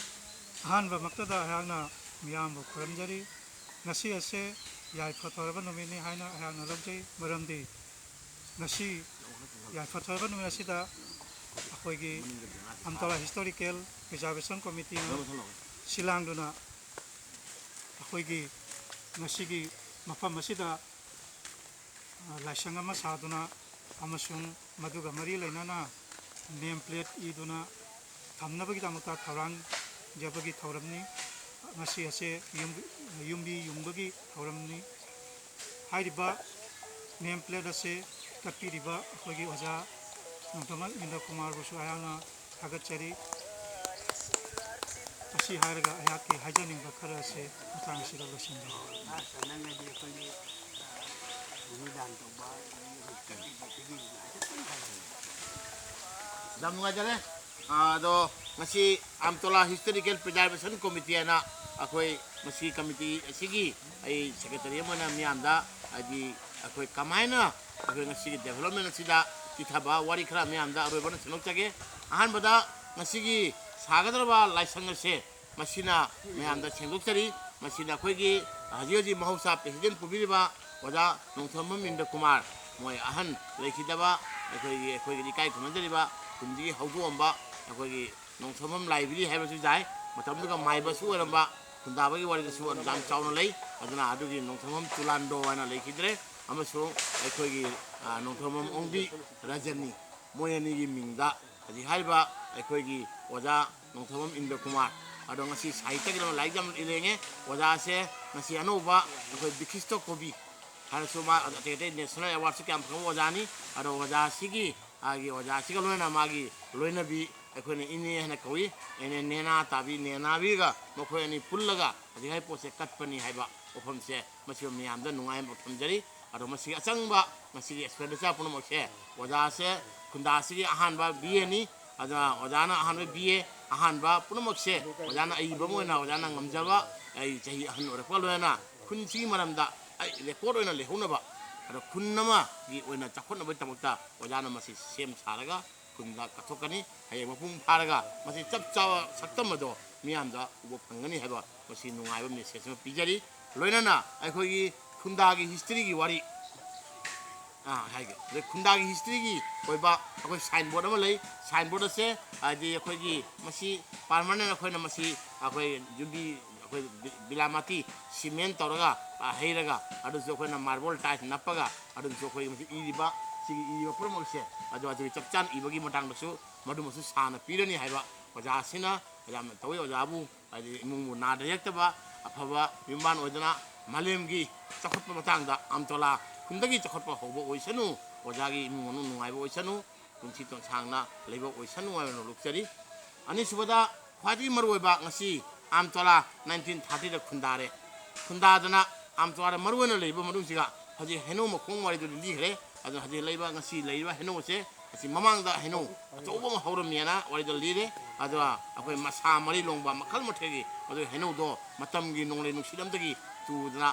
ꯑꯍꯥꯟꯕꯃꯛꯇꯗ ꯑꯩꯍꯥꯛꯅ ꯃꯤꯌꯥꯝꯕꯨ ꯈꯨꯔꯨꯝꯖꯔꯤ꯫ ꯉꯁꯤ ꯑꯁꯦ ꯌꯥꯏꯐ ꯊꯧꯔꯕ ꯅꯨꯃꯤꯠꯅꯤ ꯍꯥꯏꯅ ꯑꯩꯍꯥꯛꯅ ꯂꯧꯖꯩ꯫ ꯃꯔꯝꯗꯤ ꯉꯁꯤ ꯌꯥꯏꯐ ꯊꯧꯔꯕ ꯅꯨꯃꯤꯠ ꯑꯁꯤꯗ ꯑꯩꯈꯣꯏꯒꯤ ꯑꯝꯇꯣꯂꯥ ꯍꯤꯁꯇꯣꯔꯤꯀꯦꯜ ꯄ꯭ꯔꯤꯖꯥꯔꯕꯦꯁꯟ ꯀꯣꯃꯤꯇꯤꯅ ꯁꯤꯜꯂꯥꯡꯗꯨꯅ ꯑꯩꯈꯣꯏꯒꯤ ꯉꯁꯤꯒꯤ ꯃꯐꯝ ꯑꯁꯤꯗ ꯂꯥꯏꯁꯪ ꯑꯃ ꯁꯥꯗꯨꯅ ꯑꯃꯁꯨꯡ ꯃꯗꯨꯒ ꯃꯔꯤ ꯂꯩꯅꯅ ꯅꯦꯝ ꯄ꯭ꯂꯦꯠ ꯏꯗꯨꯅ ꯊꯝꯅꯕꯒꯤꯗꯃꯛꯇ ꯊꯧꯔꯥꯡꯖꯕꯒꯤ ꯊꯧꯔꯝꯅꯤ꯫ ꯉꯁꯤ ꯑꯁꯦ ꯌꯨꯝ-, ꯌꯨꯝꯕꯤ ꯌꯨꯡꯕꯒꯤ ꯊꯧꯔꯝꯅꯤ꯫ ꯍꯥꯏꯔꯤꯕ name plate ꯑꯁꯦ ꯀꯠꯄꯤꯔꯤꯕ ꯑꯩꯈꯣꯏꯒꯤ ꯑꯣꯖꯥ ꯅꯣꯡꯊꯣꯝꯕꯝ ꯏꯟꯗ꯭ꯔ ꯀꯨꯃꯥꯔꯕꯨꯁꯨ ꯑꯩꯍꯥꯛꯅ ꯊꯥꯒꯠꯆꯔꯤ꯫ ꯑꯁꯤ ꯍꯥꯏꯔꯒ ꯑꯩꯍꯥꯛꯀꯤ ꯍꯥꯏꯖꯅꯤꯡꯕ ꯈꯔ ꯑꯁꯦ ꯃꯇꯥꯡ ꯑꯁꯤꯗ ꯂꯣꯏꯁꯤꯟꯖꯔꯤ꯫ ꯌꯥꯝ ꯅꯨꯡꯉꯥꯏꯖꯔꯦ꯫ ꯑꯥ, ꯑꯗꯣ ꯉꯁꯤ ꯑꯝꯇꯣꯂꯥ Historical Preservation Committee ꯍꯥꯏꯅ ꯑꯩꯈꯣꯏ ꯃꯁꯤ committee ꯑꯁꯤꯒꯤ ꯑꯩ secretary ꯑꯃ ꯑꯣꯏꯅ ꯃꯤꯌꯥꯝꯗ, ꯍꯥꯏꯗꯤ, ꯑꯩꯈꯣꯏ ꯀꯃꯥꯏꯅ ꯑꯩꯈꯣꯏ ꯉꯁꯤꯒꯤ development ꯑꯁꯤꯗ ꯆꯤꯊꯕ ꯋꯥꯔꯤ ꯈꯔ ꯃꯤꯌꯥꯝꯗ ꯑꯔꯣꯏꯕ ꯑꯣꯏꯅ ꯁꯦꯡꯗꯣꯛꯆꯒꯦ꯫ ꯑꯍꯥꯟꯕꯗ ꯉꯁꯤꯒꯤ ꯁꯥꯒꯗꯧꯔꯕ ꯂꯥꯏꯁꯪ ꯑꯁꯦ ꯃꯁꯤꯅ ꯃꯌꯥꯝꯗ ꯁꯦꯡꯗꯣꯛꯆꯔꯤ꯫ ꯃꯁꯤꯅ ꯑꯩꯈꯣꯏꯒꯤ ꯍꯧꯖꯤꯛ ꯍꯧꯖꯤꯛ ꯃꯍꯧꯁꯥ president ꯄꯨꯕꯤꯔꯤꯕ ꯑꯣꯖꯥ ꯅꯣꯡꯊꯣꯝꯕꯝ ꯏꯟꯗ꯭ꯔ ꯀꯨꯃꯥꯔ, ꯃꯣꯏ ꯑꯍꯟ ꯂꯩꯈꯤꯗꯕ, ꯑꯩꯈꯣꯏꯒꯤ, ꯑꯩꯈꯣꯏꯒꯤ ꯏꯀꯥꯏ ꯈꯨꯝꯅꯖꯔꯤꯕ ꯈꯨꯟꯁꯤꯒꯤ ꯍꯧꯗꯣꯛꯑꯝꯕ ꯑꯩꯈꯣꯏꯒꯤ ꯅꯣꯡꯊꯣꯝꯕꯝ library ꯍꯥꯏꯕꯁꯨ ꯌꯥꯏ꯫ ꯃꯇꯝꯗꯨꯗ ꯃꯥꯏꯕꯁꯨ ꯑꯣꯏꯔꯝꯕ ꯈꯨꯟꯗꯥꯕꯒꯤ ꯋꯥꯔꯤꯗꯁꯨ ꯌꯥꯝ ꯆꯥꯎꯅ ꯂꯩ꯫ ꯑꯗꯨꯅ ꯑꯗꯨꯒꯤ ꯅꯣꯡꯊꯣꯝꯕꯝ ꯇꯨꯂꯥꯟꯗꯣ ꯍꯥꯏꯅ ꯂꯩꯈꯤꯗ꯭ꯔꯦ꯫ ꯑꯃꯁꯨꯡ ꯑꯩꯈꯣꯏꯒꯤ, ꯑ, ꯅꯣꯡꯊꯣꯝꯕꯝ ꯑꯣꯡꯕꯤ ꯔꯖꯅꯤ, ꯃꯣꯏ ꯑꯅꯤꯒꯤ ꯃꯤꯡꯗ ꯍꯧꯖꯤꯛ ꯍꯥꯏꯔꯤꯕ ꯑꯩꯈꯣꯏꯒꯤ ꯑꯣꯖꯥ ꯅꯣꯡꯊꯣꯝꯕꯝ ꯏꯟꯗ꯭ꯔ ꯀꯨꯃꯥꯔ, ꯑꯗꯣ ꯉꯁꯤ ꯁꯥꯍꯤꯇ꯭ꯌꯒꯤꯗꯃꯛ ꯂꯥꯏꯔꯤꯛ ꯌꯥꯝ ꯏꯔꯦꯡꯉꯦ꯫ ꯑꯣꯖꯥꯁꯦ ꯉꯁꯤ ꯑꯅꯧꯕ ꯑꯩꯈꯣꯏ ꯕꯤꯈꯤꯁꯇ ꯀꯣꯕꯤ ꯍꯥꯏꯔꯁꯨ ꯃꯥ ꯑꯇꯩ ꯑꯇꯩ national awardꯁꯨ ꯀꯌꯥꯝ ꯐꯪꯕ ꯑꯣꯖꯥꯅꯤ꯫ ꯑꯗꯣ ꯑꯣꯖꯥꯁꯤꯒꯤ, ꯃꯥꯒꯤ ꯑꯣꯖꯥꯁꯤꯒ ꯂꯣꯏꯅꯅ ꯃꯥꯒꯤ ꯂꯣꯏꯅꯕꯤ ꯑꯩꯈꯣꯏꯅ ꯏꯅꯦ ꯍꯥꯏꯅ ꯀꯧꯏ꯫ ꯏꯅꯦ ꯅꯦꯅꯥ ꯇꯥꯕꯤ ꯅꯦꯅꯥꯕꯤꯒ ꯃꯈꯣꯏ ꯑꯅꯤ ꯄꯨꯜꯂꯒ ꯍꯧꯖꯤꯛ ꯍꯥꯏ ꯄꯣꯠꯁꯦ ꯀꯠꯄꯅꯤ ꯍꯥꯏꯕ ꯋꯥꯐꯝꯁꯦ ꯃꯁꯤ ꯃꯌꯥꯝꯗ ꯅꯨꯡꯉꯥꯏꯕ ꯊꯝꯖꯔꯤ꯫ ꯑꯗꯣ ꯃꯁꯤꯒꯤ ꯑꯆꯪꯕ ꯉꯁꯤꯒꯤ expenditure ꯄꯨꯝꯅꯃꯛꯁꯦ ꯑꯣꯖꯥꯁꯦ ꯈꯨꯟꯗꯥꯁꯤꯒꯤ ꯑꯍꯥꯟꯕ B Aꯅꯤ꯫ ꯑꯗꯨꯅ ꯑꯣꯖꯥꯅ ꯑꯍꯥꯟꯕ B A, ꯑꯍꯥꯟꯕ ꯄꯨꯝꯅꯃꯛꯁꯦ ꯑꯣꯖꯥꯅ ꯑꯏꯕ ꯑꯃ ꯑꯣꯏꯅ ꯑꯣꯖꯥꯅ ꯉꯝꯖꯕ, ꯑꯩ ꯆꯍꯤ ꯑꯍꯟ ꯑꯣꯏꯔꯛꯄ ꯂꯣꯏꯅ ꯈꯨꯟꯁꯤꯒꯤ ꯃꯔꯝꯗ ꯑꯩ record ꯑꯣꯏꯅ ꯂꯩꯍꯧꯅꯕ, ꯑꯗꯣ ꯈꯨꯟ ꯑꯃꯒꯤ ꯑꯣꯏꯅ ꯆꯥꯎꯈꯠꯅꯕꯒꯤꯗꯃꯛꯇ ꯑꯣꯖꯥꯅ ꯃꯁꯤ ꯁꯦꯝ ꯁꯥꯔꯒ ꯈꯨꯟꯗ ꯀꯠꯊꯣꯛꯀꯅꯤ꯫ ꯍꯌꯦꯡ ꯃꯄꯨꯡ ꯐꯥꯔꯒ ꯃꯁꯤ ꯆꯞ ꯆꯥꯕ ꯁꯛꯇꯝ ꯑꯗꯣ ꯃꯤꯌꯥꯝꯗ ꯎꯕ ꯐꯪꯒꯅꯤ ꯍꯥꯏꯕ ꯃꯁꯤ ꯅꯨꯡꯉꯥꯏꯕ message ꯑꯃ ꯄꯤꯖꯔꯤ꯫ ꯂꯣꯏꯅꯅ ꯑꯩꯈꯣꯏꯒꯤ ꯈꯨꯟꯗꯥꯒꯤ historyꯒꯤ ꯋꯥꯔꯤ, ꯑꯥ, ꯍꯥꯏꯒꯦ꯫ ꯑꯗꯩ ꯈꯨꯟꯗꯥꯒꯤ historyꯒꯤ ꯑꯣꯏꯕ ꯑꯩꯈꯣꯏ signboard ꯑꯃ ꯂꯩ꯫ Signboard ꯑꯁꯦ ꯍꯥꯏꯗꯤ ꯑꯩꯈꯣꯏꯒꯤ ꯃꯁꯤ permanent ꯑꯩꯈꯣꯏꯅ ꯃꯁꯤ ꯑꯩꯈꯣꯏ ꯌꯨꯝꯕꯤ ꯑꯩꯈꯣꯏ ꯕꯤ-, ꯕꯤꯂꯥꯃꯥꯇꯤ cement ꯇꯧꯔꯒ, ꯑ, ꯍꯩꯔꯒ ꯑꯗꯨꯁꯨ ꯑꯩꯈꯣꯏꯅ marble tiles ꯅꯞꯄꯒ ꯑꯗꯨꯝꯁꯨ ꯑꯩꯈꯣꯏ ꯃꯁꯤ ꯏꯔꯤꯕ, ꯁꯤꯒꯤ ꯏꯔꯤꯕ ꯄꯨꯝꯅꯃꯛꯁꯦ ꯑꯗꯨ ꯑꯗꯨꯒꯤ ꯆꯞ ꯆꯥꯅ ꯏꯕꯒꯤ ꯃꯇꯥꯡꯗꯁꯨ ꯃꯗꯨꯃꯁꯨ ꯁꯥꯟꯅ ꯄꯤꯔꯅꯤ ꯍꯥꯏꯕ ꯑꯣꯖꯥꯁꯤꯅ ꯌꯥꯝꯅ ꯇꯧꯋꯤ꯫ ꯑꯣꯖꯥꯕꯨ ꯍꯥꯏꯗꯤ ꯏꯃꯨꯡꯕꯨ ꯅꯥꯗ ꯌꯦꯛꯇꯕ ꯑꯐꯕ ꯌꯨꯝꯕꯥꯟ ꯑꯣꯏꯗꯅ ꯃꯥꯂꯦꯝꯒꯤ ꯆꯥꯎꯈꯠꯄ ꯃꯇꯥꯡꯗ ꯑꯝꯇꯣꯂꯥ ꯈꯨꯟꯗꯒꯤ ꯆꯥꯎꯈꯠꯄ ꯍꯧꯕ ꯑꯣꯏꯁꯅꯨ꯫ ꯑꯣꯖꯥꯒꯤ ꯏꯃꯨꯡ ꯃꯅꯨꯡ ꯅꯨꯡꯉꯥꯏꯕ ꯑꯣꯏꯁꯅꯨ, ꯄꯨꯟꯁꯤ ꯇꯣꯟꯁꯥꯡꯅ ꯂꯩꯕ ꯑꯣꯏꯁꯅꯨ ꯍꯥꯏꯕ ꯅꯣꯂꯨꯛꯆꯔꯤ꯫ ꯑꯅꯤꯁꯨꯕꯗ ꯈ꯭ꯋꯥꯏꯗꯒꯤ ꯃꯔꯨꯑꯣꯏꯕ, ꯉꯁꯤ ꯑꯝꯇꯣꯂꯥ ꯅꯥꯏꯟꯇꯤꯟ ꯊꯥꯔꯇꯤꯗ ꯈꯨꯟꯗꯥꯔꯦ꯫ ꯈꯨꯟꯗꯥꯗꯅ ꯑꯝꯇꯣꯂꯥꯗ ꯃꯔꯨꯑꯣꯏꯅ ꯂꯩꯕ ꯃꯅꯨꯡꯁꯤꯒ ꯍꯧꯖꯤꯛ ꯍꯩꯅꯧ ꯃꯈꯣꯡ ꯋꯥꯔꯤꯗꯨ ꯂꯤꯈ꯭ꯔꯦ꯫ ꯑꯗꯨꯅ ꯍꯧꯖꯤꯛ ꯂꯩꯕ, ꯉꯁꯤ ꯂꯩꯔꯤꯕ ꯍꯩꯅꯧ ꯑꯁꯦ ꯑꯁꯤ ꯃꯃꯥꯡꯗ ꯍꯩꯅꯧ ꯑꯆꯧꯕ ꯑꯃ ꯍꯧꯔꯝꯃꯦꯅ ꯋꯥꯔꯤꯗ ꯂꯤꯔꯦ꯫ ꯑꯗꯨꯒ ꯑꯩꯈꯣꯏ ꯃꯁꯥ ꯃꯔꯤ ꯂꯣꯡꯕ ꯃꯈꯜ ꯃꯊꯦꯜꯒꯤ ꯃꯗꯨꯒꯤ ꯍꯩꯅꯧꯗꯣ ꯃꯇꯝꯒꯤ ꯅꯣꯡꯂꯩ ꯅꯨꯡꯁꯤꯠ ꯑꯃꯗꯒꯤ ꯇꯨꯗꯅ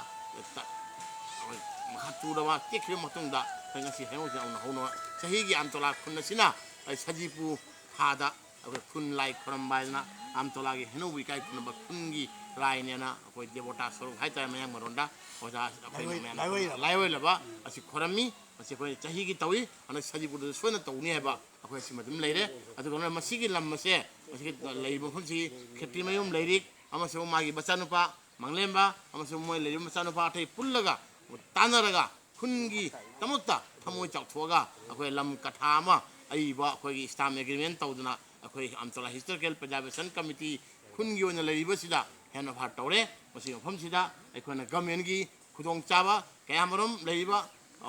ꯇ-, ꯑꯩꯈꯣꯏ ꯃꯈꯥ ꯇꯨꯔꯕ ꯇꯦꯛꯈꯤꯕ ꯃꯇꯨꯡꯗ ꯑꯩꯈꯣꯏ ꯉꯁꯤ ꯍꯩꯅꯧꯁꯦ ꯑꯃꯨꯛ ꯍꯧꯅ ꯆꯍꯤꯒꯤ ꯑꯝꯇꯣꯂꯥ ꯈꯨꯟ ꯑꯁꯤꯅ ꯑꯩ ꯁꯖꯤꯕꯨ ꯊꯥꯗ ꯑꯩꯈꯣꯏ ꯈꯨꯟ ꯂꯥꯏ ꯈꯨꯔꯝꯕ ꯍꯥꯏꯗꯅ ꯑꯝꯇꯣꯂꯥꯒꯤ ꯍꯩꯅꯧꯕꯨ ꯏꯀꯥꯏ ꯈꯨꯝꯅꯕ ꯈꯨꯟꯒꯤ ꯂꯥꯏꯅꯦꯅ ꯑꯩꯈꯣꯏ ꯗꯦꯕꯣꯇꯥ ꯁꯣꯔꯨꯛ ꯍꯥꯏꯇꯥꯔꯦ ꯃꯌꯥꯡ ꯃꯔꯣꯟꯗ꯫ ꯑꯣꯖꯥ ꯑꯩꯈꯣꯏ ꯂꯥꯏꯑꯣꯏ-, ꯃꯌꯥꯝ ꯂꯥꯏꯑꯣꯏꯔꯕ꯫ ꯂꯥꯏꯑꯣꯏꯔꯕ ꯑꯁꯤ ꯈꯨꯔꯝꯃꯤ꯫ ꯃꯁꯤ ꯑꯩꯈꯣꯏ ꯆꯍꯤꯒꯤ ꯇꯧꯏ꯫ ꯍꯟꯗꯛ ꯁꯖꯤꯕꯨꯗꯁꯨ ꯁꯣꯏꯅ ꯇꯧꯅꯤ ꯍꯥꯏꯕ ꯑꯩꯈꯣꯏ ꯑꯁꯤꯃ ꯑꯗꯨꯝ ꯂꯩꯔꯦ꯫ ꯑꯗꯨꯒ ꯃꯁꯤꯒꯤ ꯂꯝ ꯑꯁꯦ ꯃꯁꯤꯒꯤ ꯂꯩꯔꯤꯕ ꯃꯐꯝꯁꯤ ꯈꯦꯇ꯭ꯔꯤꯃꯌꯨꯝ ꯂꯩꯔꯤꯛ ꯑꯃꯁꯨꯡ ꯃꯥꯒꯤ ꯃꯆꯥꯅꯨꯄꯥ ꯃꯪꯂꯦꯝꯕ ꯑꯃꯁꯨꯡ ꯃꯣꯏ ꯂꯩꯔꯤꯕ ꯃꯆꯥꯅꯨꯄꯥ ꯑꯇꯩ ꯄꯨꯜꯂꯒ ꯇꯥꯟꯅꯔꯒ ꯈꯨꯟꯒꯤꯗꯃꯛꯇ ꯊꯃꯣꯏ ꯆꯥꯎꯊꯣꯛꯑꯒ ꯑꯩꯈꯣꯏ ꯂꯝ ꯀꯊꯥ ꯑꯃ ꯑꯏꯕ ꯑꯩꯈꯣꯏꯒꯤ stamp agreement ꯇꯧꯗꯅ ꯑꯩꯈꯣꯏ ꯑꯝꯇꯣꯂꯥ Historical Preservation Committee ꯈꯨꯟꯒꯤ ꯑꯣꯏꯅ ꯂꯩꯔꯤꯕꯁꯤꯗ ꯍꯦꯟ ꯑꯣꯚꯔ ꯇꯧꯔꯦ꯫ ꯃꯁꯤꯒꯤ ꯃꯐꯝꯁꯤꯗ ꯑꯩꯈꯣꯏꯅ government ꯀꯤ ꯈꯨꯗꯣꯡꯆꯥꯕ ꯀꯌꯥꯃꯔꯨꯝ ꯂꯩꯔꯤꯕ, ꯑ,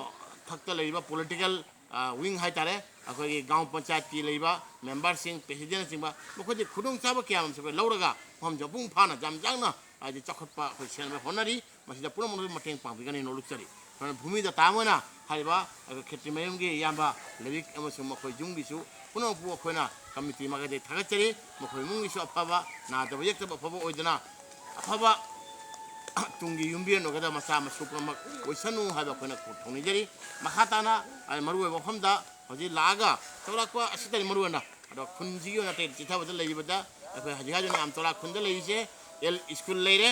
ꯊꯛꯇ ꯂꯩꯔꯤꯕ political, ꯑ, wing ꯍꯥꯏꯇꯥꯔꯦ, ꯑꯩꯈꯣꯏꯒꯤ ꯒ꯭ꯔꯥꯝ ꯄꯟꯆꯥꯌꯠꯀꯤ ꯂꯩꯔꯤꯕ member ꯁꯤꯡ, president ꯅꯆꯤꯡꯕ ꯃꯈꯣꯏꯗꯤ ꯈꯨꯗꯣꯡꯆꯥꯕ ꯀꯌꯥꯃꯔꯨꯝꯁꯦ ꯑꯩꯈꯣꯏ ꯂꯧꯔꯒ ꯃꯐꯝꯁꯦ ꯃꯄꯨꯡ ꯐꯥꯅ ꯌꯥꯝ ꯌꯥꯡꯅ ꯍꯥꯏꯗꯤ ꯆꯥꯎꯈꯠꯄ ꯑꯩꯈꯣꯏ ꯁꯦꯝꯅꯕ ꯍꯣꯠꯅꯔꯤ꯫ ꯃꯁꯤꯗ ꯄꯨꯝꯅꯃꯛꯅꯁꯨ ꯃꯇꯦꯡ ꯄꯥꯡꯕꯤꯒꯅꯤ ꯅꯣꯂꯨꯛꯆꯔꯤ꯫ ꯑꯗꯨꯅ ꯚꯨꯃꯤꯗꯇꯥ ꯑꯃ ꯑꯣꯏꯅ ꯍꯥꯏꯔꯤꯕ ꯑꯩꯈꯣꯏ ꯈꯦꯇ꯭ꯔꯤꯃꯌꯨꯝꯒꯤ ꯏꯌꯥꯝꯕ ꯂꯩꯔꯤꯛ ꯑꯃꯁꯨꯡ ꯃꯈꯣꯏ ꯌꯨꯝꯒꯤꯁꯨ ꯄꯨꯝꯅꯃꯛꯄꯨ ꯑꯩꯈꯣꯏꯅ committee ꯃꯥꯏꯀꯩꯗꯒꯤ ꯊꯥꯒꯠꯆꯔꯤ꯫ ꯃꯈꯣꯏ ꯏꯃꯨꯡꯒꯤꯁꯨ ꯑꯐꯕ, ꯅꯥꯗꯕ ꯌꯦꯛꯇꯕ ꯑꯐꯕ ꯑꯣꯏꯗꯅ ꯑꯐꯕ ꯇꯨꯡꯒꯤ ꯌꯨꯝꯕꯤꯔꯦꯟ ꯑꯣꯏꯒꯗꯕ ꯃꯆꯥ ꯃꯁꯨ ꯄꯨꯝꯅꯃꯛ ꯑꯣꯏꯁꯅꯨ ꯍꯥꯏꯕ ꯑꯩꯈꯣꯏꯅ ꯊꯧꯅꯤꯖꯔꯤ꯫ ꯃꯈꯥ ꯇꯥꯅ ꯑꯩ ꯃꯔꯨꯑꯣꯏꯕ ꯋꯥꯐꯝꯗ ꯍꯧꯖꯤꯛ ꯂꯥꯛꯑꯒ ꯆꯥꯎꯔꯥꯛꯄ ꯑꯁꯤꯗꯅꯤ ꯃꯔꯨꯑꯣꯏꯅ, ꯑꯗꯣ ꯈꯨꯟꯁꯤꯒꯤ ꯑꯣꯏꯅ ꯑꯇꯩ ꯆꯤꯊꯕꯗ ꯂꯩꯔꯤꯕꯗ ꯑꯩꯈꯣꯏ ꯍꯧꯖꯤꯛ ꯍꯧꯖꯤꯛ ꯑꯝꯇꯣꯂꯥ ꯈꯨꯟꯗ ꯂꯩꯔꯤꯁꯦ ꯑꯦꯜ ꯁ꯭ꯀꯨꯜ ꯂꯩꯔꯦ,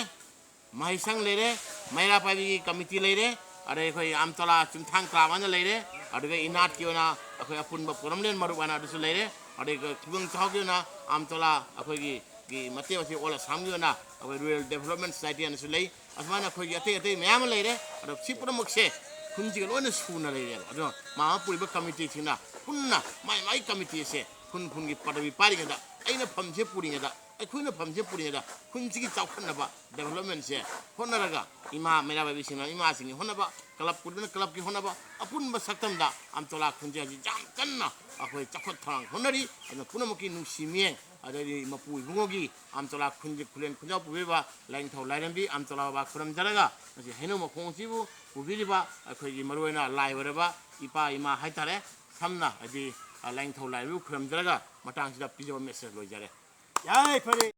ꯃꯍꯩꯁꯪ ꯂꯩꯔꯦ, ꯃꯩꯔꯥ ꯄꯥꯏꯕꯤꯒꯤ committee ꯂꯩꯔꯦ, ꯑꯗꯩ ꯑꯩꯈꯣꯏ ꯑꯝꯇꯣꯂꯥ ꯆꯨꯝꯊꯥꯡ club ꯍꯥꯏꯅ ꯂꯩꯔꯦ, ꯑꯗꯨꯒ ꯏꯅꯥꯠꯀꯤ ꯑꯣꯏꯅ ꯑꯩꯈꯣꯏ ꯑꯄꯨꯟꯕ ꯄꯣꯔꯝꯂꯦꯟ ꯃꯔꯨꯞ ꯍꯥꯏꯅ ꯑꯗꯨꯁꯨ ꯂꯩꯔꯦ, ꯑꯗꯩ ꯈꯨꯒꯪ ꯆꯥꯎꯒꯤ ꯑꯣꯏꯅ ꯑꯝꯇꯣꯂꯥ ꯑꯩꯈꯣꯏꯒꯤ, ꯒꯤ ꯃꯇꯦꯛ ꯃꯇꯦꯛ all Assam ꯒꯤ ꯑꯣꯏꯅ ꯑꯩꯈꯣꯏ Rural Development Society ꯍꯥꯏꯅꯁꯨ ꯂꯩ꯫ ꯑꯁꯨꯃꯥꯏꯅ ꯑꯩꯈꯣꯏꯒꯤ ꯑꯇꯩ ꯑꯇꯩ ꯃꯌꯥꯝ ꯑꯃ ꯂꯩꯔꯦ꯫ ꯑꯗꯣ ꯁꯤ ꯄꯨꯝꯅꯃꯛꯁꯦ ꯈꯨꯟꯁꯤꯒ ꯂꯣꯏꯅ ꯁꯨꯅ ꯂꯩꯔꯦꯕ꯫ ꯑꯗꯨꯅ ꯃꯥ ꯑꯃ ꯄꯨꯔꯤꯕ committee ꯁꯤꯡꯅ ꯄꯨꯟꯅ ꯃꯥꯏ ꯃꯥꯏ committee ꯑꯁꯦ ꯈꯨꯟ ꯈꯨꯟꯒꯤ ꯄꯗꯕꯤ ꯄꯥꯏꯔꯤꯉꯩꯗ ꯑꯩꯅ ꯐꯝꯁꯦ ꯄꯨꯔꯤꯉꯩꯗ, ꯑꯩꯈꯣꯏꯅ ꯐꯝꯁꯦ ꯄꯨꯔꯤꯉꯩꯗ ꯈꯨꯟꯁꯤꯒꯤ ꯆꯥꯎꯈꯠꯅꯕ, ꯗꯦꯕꯂꯞꯃꯦꯟꯁꯦ ꯍꯣꯠꯅꯔꯒ, ꯏꯃꯥ ꯃꯩꯔꯥ ꯄꯥꯏꯕꯤꯁꯤꯡꯅ ꯏꯃꯥꯁꯤꯡꯒꯤ ꯍꯣꯠꯅꯕ, ꯀ꯭ꯂꯕ ꯄꯨꯗꯨꯅ ꯀ꯭ꯂꯕꯀꯤ ꯍꯣꯠꯅꯕ, ꯑꯄꯨꯟꯕ ꯁꯛꯇꯝꯗ ꯑꯝꯇꯣꯂꯥ ꯈꯨꯟꯁꯦ ꯍꯧꯖꯤꯛ ꯌꯥꯝ ꯀꯟꯅ ꯑꯩꯈꯣꯏ ꯆꯥꯎꯈꯠ ꯊꯧꯔꯥꯡ ꯍꯣꯠꯅꯔꯤ꯫ ꯑꯗꯨꯅ ꯄꯨꯝꯅꯃꯛꯀꯤ ꯅꯨꯡꯁꯤ ꯃꯤꯠꯌꯦꯡ, ꯑꯗꯩꯗꯤ ꯃꯄꯨ ꯏꯕꯨꯡꯉꯣꯒꯤ ꯑꯝꯇꯣꯂꯥ ꯈꯨꯟꯒꯤ ꯈꯨꯂꯦꯟ ꯈꯨꯟꯖꯥꯎ ꯄꯨꯕꯤꯕ ꯂꯥꯏꯅꯤꯡꯊꯧ ꯂꯥꯏꯔꯦꯝꯕꯤ ꯑꯝꯇꯣꯂꯥ ꯕꯕꯥ ꯈꯨꯔꯨꯝꯖꯔꯒ, ꯉꯁꯤ ꯍꯩꯅꯧ ꯃꯈꯣꯡ ꯑꯁꯤꯕꯨ ꯄꯨꯕꯤꯔꯤꯕ ꯑꯩꯈꯣꯏꯒꯤ ꯃꯔꯨꯑꯣꯏꯅ ꯂꯥꯏ ꯑꯣꯏꯔꯕ ꯏꯄꯥ ꯏꯃꯥ ꯍꯥꯏꯇꯥꯔꯦ, ꯁꯝꯅ ꯍꯥꯏꯗꯤ, ꯑ, ꯂꯥꯏꯅꯤꯡꯊꯧ ꯂꯥꯏꯔꯦꯝꯕꯤꯕꯨ ꯈꯨꯔꯨꯝꯖꯔꯒ ꯃꯇꯥꯡꯁꯤꯗ ꯄꯤꯖꯕ ꯃꯦꯁꯦꯖ ꯂꯣꯏꯖꯔꯦ꯫ ꯌꯥꯏ, ꯐꯔꯦ꯫